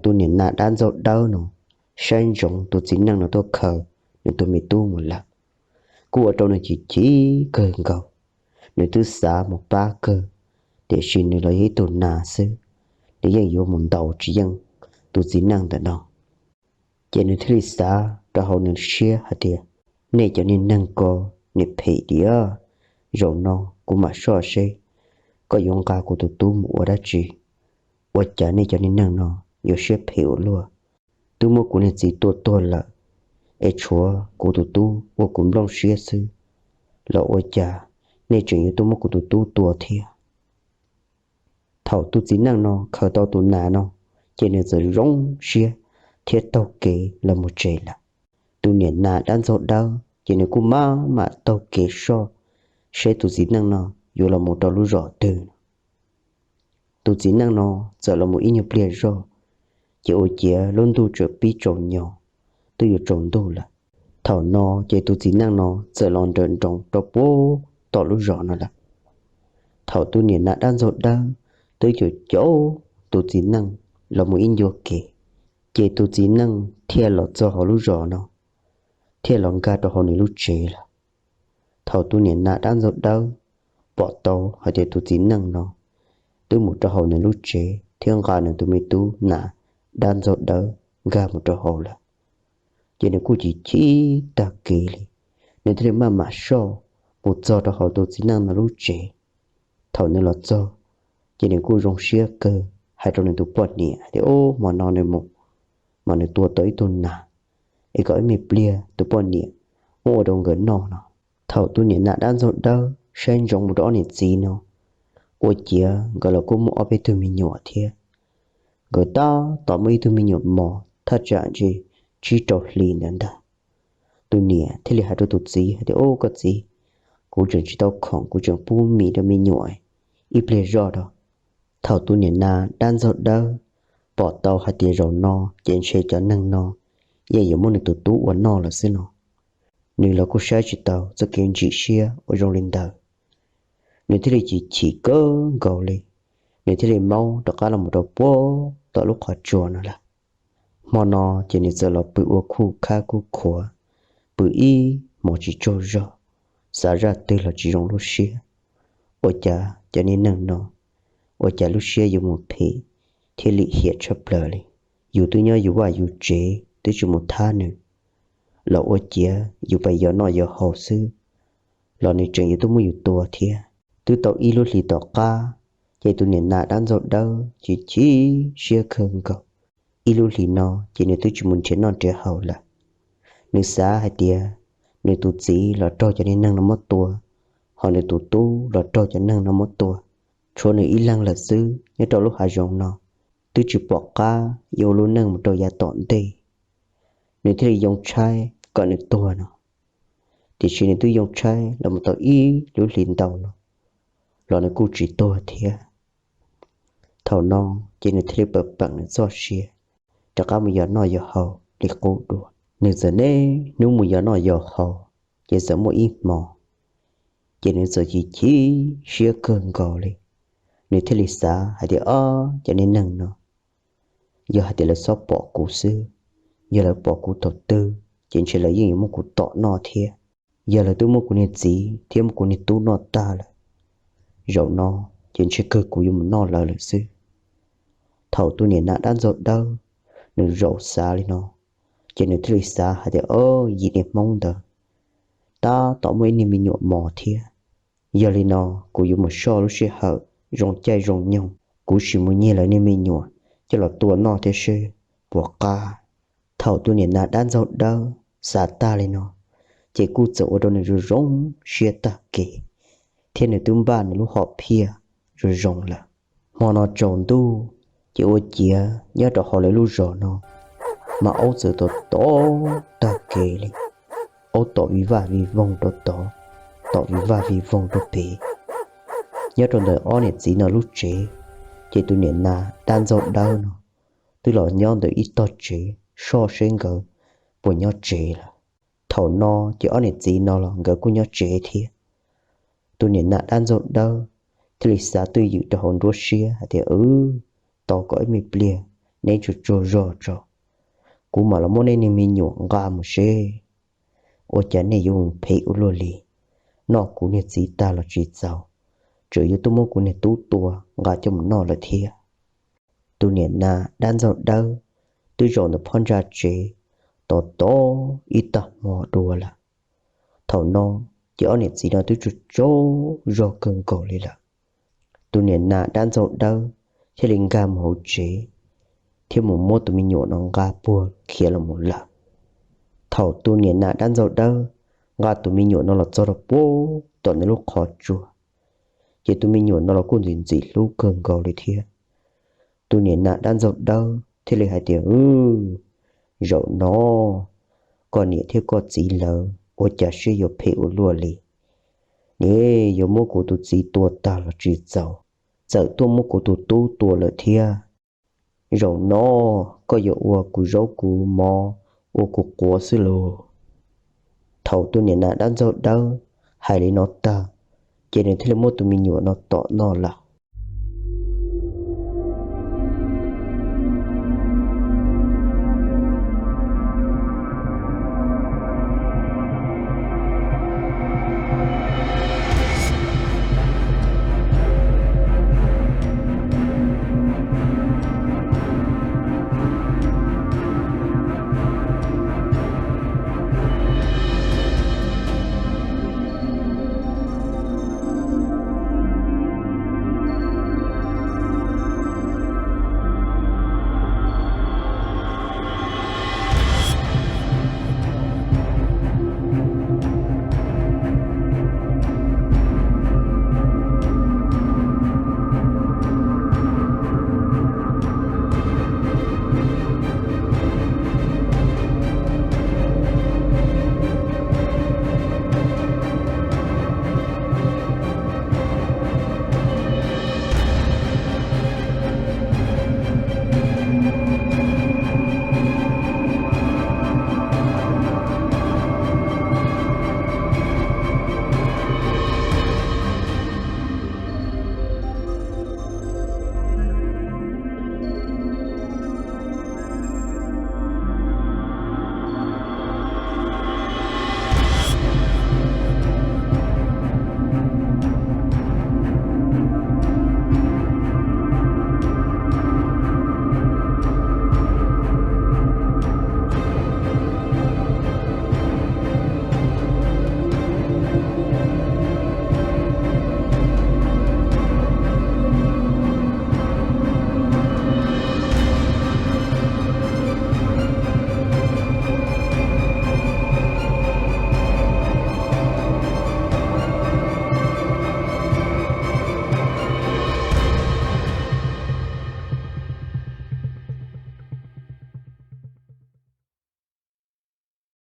Tus niam nas dab ntxaug dawb no saib ntsoov tus txiv neej no tuaj khaws nws tus me tub mus lawm, kuj ua rau nws chim chim kawg nkaus. Nws twb xav mus pab kawg, tiam sis nws los yog ib tug nas xwb, nws yeej yuav mus ntaus tsis yeej tus txiv neej ntawm no. Ces nws thiaj li xav rau hauv nws siab hais tias, nej cov niag neeg ko, niag phem tiag, zaum no kuv mam soj seb koj yuav nqa kuv tus tub mus ua dab tsi. Ua cas nej cov niag neeg no yuav siab phem ua luaj, twb muab kuv niag txiv tua tuag lawm, es tshuav kuv tus tub ua kuv nplooj siab xwb, los ua cas nej tseem yuav tuaj muab kuv tus tub tua thiab? Thaum tus txiv neej no khaws tau tus nas no, ces nws txawm zoo siab thiab taug kev los mus tsev lawm. Tus niam nas dab ntxaug dawb ces nws kuj maj mam taug kev soj seb tus txiv neej no yuav los mus rau lub zos twg. Tus txiv neej no txawm los mus ib nyuag pliag zog, ces ua ciav lub ntuj tseem pib tsaus nyo, twb yuav tsaus ntuj lawm. Thaum no ces tus txiv neej no txawm los nrawm nroos rau puag tom lub zos no lawm. Thaum tus niam nas dab ntxaug dawb twb caum caum tus txiv neej los mus ib ncua kev, ces tus txiv neej thiaj los txog hauv lub zos no, thiaj los nkag rau hauv nws lub tsev lawm. Thaum tus niam nas dab ntxaug dawb pom tau hais tias tus txiv neej no twb mus rau hauv nws lub tsev thiab nqa nws tus me tub nas dab ntxaug dawb nkag mus rau hauv lawm, ces nws kuj chim chim tag kev li. Nws thiaj li maj mam soj mus txog rau hauv tus txiv neej no lub tsev. Thaum nws los txog, ces nws kuj zoo siab kawg hais rau nws tus poj niam hais tias, ub, hmo no nws mus, mas nws tua tau ib tug nas, es kom ib me pliag tus poj niam muab ua rau nkawd noj no. Thaum tus niam nas dab ntxaug dawb saib ntsoov mus rau ob niam txiv no, ua ciav nkawd los kuj muaj ob peb tug me nyuam thiab. Nkawd tab tom muaj ib tug me nyuam mos thaj tsam ntshe tsib rau hlis ntawd ntag. Tus niam thiaj li hais rau tus txiv hais tias, ub, koj txiv, kuv tseem tsis tau khoom, kuv tseem pub mis rau me nyuam, ib pliag zoj rau. Thaum tus niam nas dab ntxaug dawb pom tau hais tias zaum no ces ntshe cov neeg no yeej yuav muab nws tus tub ua noj lawm xwb no, nws los kuj saib tsis tau txoj kev ntsim siab uas zoo li ntawd. Nws thiaj li chim chim kawg nkaus li, nws thiaj li maub rov qab los mus rau puag tom lub qhov tsua no lawm. Hmo no ces nws txawm los pw ua khuj khab khuj khuav, pw ib hmos tsis tsaug zog, xav zaj twg los tsis zoo lub siab. Ua cas cov niag neeg no, ua cas lub siab yuav mus phem thiab lim hiam tshaj plaws li. Yus twb nyob yus vaj yus tsev twb tsis mus thab nws, los ua ciav yus pais yos noj yos haus xwb, los nws tseem yuav tuaj muab yus tua thiab. Twb tau ib lub hlis tom qab, ces tus niam nas dab ntxaug dawb chim chim siab kawg nkaus. Ib lub hlis no ces nws twb tsis mus nrhiav noj nrhiav haus lawm. Nws xav hais tias nws tus txiv los raug cov niag neeg no muab tua, ho nws tus tub los raug cov neeg no muab tua, tshuav nws ib leeg lawm xwb nyob rau lub hav zoov no, twb tsis pom qab yuav ua lub neej mus rau yav tom ntej. Nws thiaj li yoo tshaib kom nws tuag no. Tiam sis nws twb yoo tshaib los mus tau ib lub hlis ntau no, los nws kuj tsis tuag thiab. Thaum no ces nws thiaj li pam peem nws txoj sia, rov qab mus yos noj yos haus li qub dua. Nws txawm niaj hnub mus yos noj yos haus, ces txawm muaj ib hmo, ces nws txawm chim chim siab kawg nkaus li. Nws thiaj li xav hais tias, ob, cov niag neeg no, yog hais tias lawv txhob pom kuv xwb, yog lawv pom kuv thaum twg ces ntshe lawv yeej yuav muab kuv tom noj thiab. Yog lawv twb muab kuv niag txiv thiab muab kuv niag tub noj tag lawm, zaum no ces ntshe kawg kuv yuav mus noj lawv lawm xwb. Thaum tus niam nas dab ntxaug dawb nws zaum xav li no, ces nws thiaj li xav hais tias, ob, yim niag hmoob ntawd tab tom muaj ib niag me nyuam mos thiab. Yog li no, kuv yuav mus soj lub sij hawm zoo caij zoo nyoog, kuv sim mus nyiag lawv niag me nyuam coj los tua noj thiab seb puas qab. Thaum tus niam nas dab ntxaug dawb xav tag li no, ces kuj txawm ua rau nws zoo zoo siab tag kev, thiab nws twb npaj nws lub hom phiaj zoo zoo lawm. Hmo no tsaus ntuj, ces ua ciav nyob rau hauv lawv lub zos no, mas aub txawm tom tom tag kev li. Aub tom vij vaj vij voog rau tod, tom vij vaj vij voog rau pem. Nyob rau ntawm ob niam txiv no lub tsev, ces tus niam nas dab ntxaug dawb no twb los nyob ntawm ib tog tsev soj seb nkawd puas nyob tsev lawm. Thaum no ces ob niam txiv no los nkawd kuj nyob tsev thiab. Tus niam nas dab ntxaug dawb thiaj li xav twj ywm rau hauv nruab siab hais tias, wb, tos kom ib me pliag neb tsuag tsuag zog tso, kuv mam los muab nej niag me nyuam nqa mus seb ua cas nej yuav mus phem ua luaj li, noj kuv niag txiv tag los tsis txaus, tseem yuav tuaj muab kuv niag tub tua nqa coj mus noj lawm thiab. Tus niam nas dab ntxaug dawb twb zaum ntawm phab ntsa tsev tos tos ib tag hmo dua lawm. Thaum no ces ob niam txiv no twb tsaug tsaug zog kawg nkaus li lawm. Tus niam nas dab ntxaug dawb thiaj li nkag mus hauv tsev thiab mus muab tus me nyuam no nqa puag khiav los mus lawm. Thaum tus niam nas dab ntxaug dawb nqa tus me nyuam no los txog rau puag tom nws lub qhov tsua, ces tus me nyuam no los kuj ntxim ntxim hlub kawg nkaus li thiab. Tus niam nas dab ntxaug dawb thiaj li hais tias, Zaum no koj niam thiab koj txiv lawv ua cas siab yuav phem ua luaj li, ne, yuav muab kuv tus txiv tua tag los tsis txaus, txawm tuaj muab kuv tus tub tua lawm thiab. Zaum no koj yuav ua kuv zaub kuv mov, ua kuv quav xwb lauj. Thaum tus niam nas dab ntxaug dawb hais li no tag, ces nws thiaj li muab tus me nyuam no tom noj lawm.